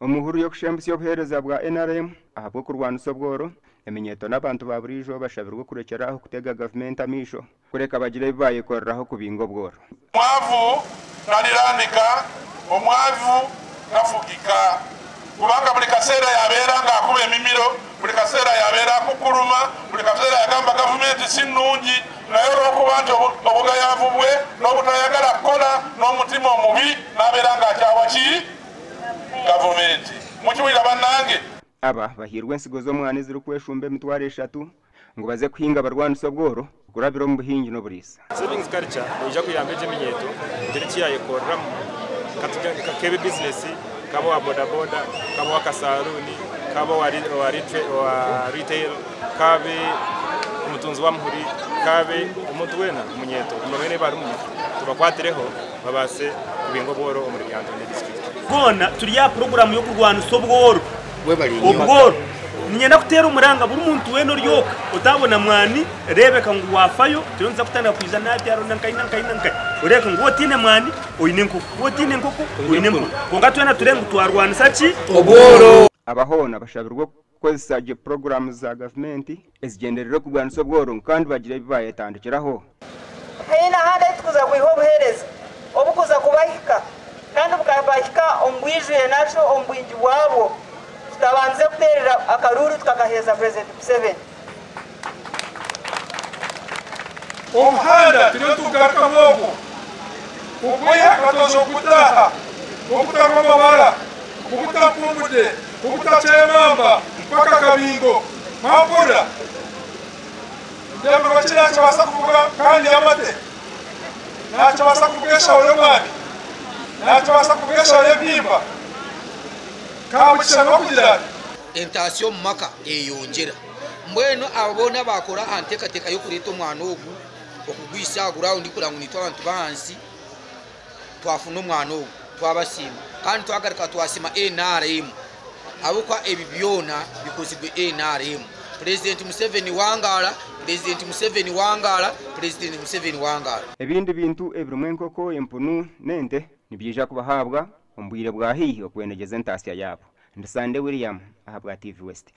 Omu hururu y'okushembusya obuheereza bwa NRM ahabw'okurwanisa obworo, eminyeeto n'abantu ba buriijo bashabirwe okurekyera aho kutega gavumenti amaisho kureka bagire ebi baayekoreraho kubinga obworo. Omwavu tarirandika, omwavu tafugika, kubanga buri kaseera yabeera nga akuba emimiro, buri kaseera yabeera akukuruma, buri kaseera yagamba gavumenti si nungi, naye olw'okuba nti obugayaavu bwe n'obutayagala kukora n'omutima omubi nabeera nga akyawa ki? Gavumenti. Mukiwulira banange? Aba bahairwe ensigo z'omwani ezirikweshumba emitwaro eshatu ngu baze kuhinga barwanise obworo kurabira omu buhingi n'oburiisa. Savings culture neija kuyamba egyo eminyeeto kugira eki yaayekoreramu k'ebe bizinesi, k'abe owa bodaboda, k'abe ow'akasaruuni, k'abe owa retail, k'abe omutunzi w'amuhuri, k'abe omuntu weena omunyeeto mbwenu ebi barimu tubakwatireho babaase kubinga obworo omuri Lyantonde disiturikiti. Twona turi aha puroguraamu y'okurwanisa obworo. Obworo. Niinyenda kuteera omuranga buri muntu weena ori oka otaabona mwani, reebeka ngu waafayo, turiyo nituza kutandika kwija n'aha byaro na nkahi na nkahi na nkahi. Oreebeka ngu waaba otaine mwani, oine enkoko, waaba otaine enkoko, oine empunu. Kwonka twena tureebe ngu twarwanisa ki? Obworo. Aba hoona bashabirwe kukozesa gye puroguraamu za gavumenti ezigyendereire okurwanisa obworo kandi bagire ebi baayetandikiraho. Tihaine ahandi ahu turikuza kwiha obuheereza oburikuza kubahika kandi bukabahika omu bwijwire narishi omu bwingi bwabwo tutabandize kuteerera akaruuru tukakaheereza Purezidenti Museveni. Omuhanda turiyo nitugugarukamu ogwo kugwiha Katozi okugutaaha, kuguta Rwamabara, kuguta Nkumbude, kuguta Kyemamba mpaka Kabingo. Mwampurira? Ndeeba ki naakibaasa kuvuga kandi amate? Naakibaasa kuvuga eshaho y'omwani? Naakibaasa kuvuga eshaho y'ebihimba? Kamugisha n'okugira ati. Entaasya omu maka eyeyongyera. Mbwenu abo boona abaakora aha nteekateeka y'okureeta omwana ogu okugwisa aha gurawundi kureba ngu naitwe abantu b'ahansi twafuna omwana ogu twabasiima. Kandi twagaruka twasiima nrm ahabw'okuba ebi byona bikozirwe nrm. Purezidenti Museveni wangaara! Purezidenti Museveni wangaara! Purezidenti Museveni wangaara! Ebindi bintu ebirimu enkoko, empunu n'ente nibyija kubahaabwa omu bwire bwa haihi okwenegyeza entaasya yaabo. Ndi Sande William ahabwa TV West.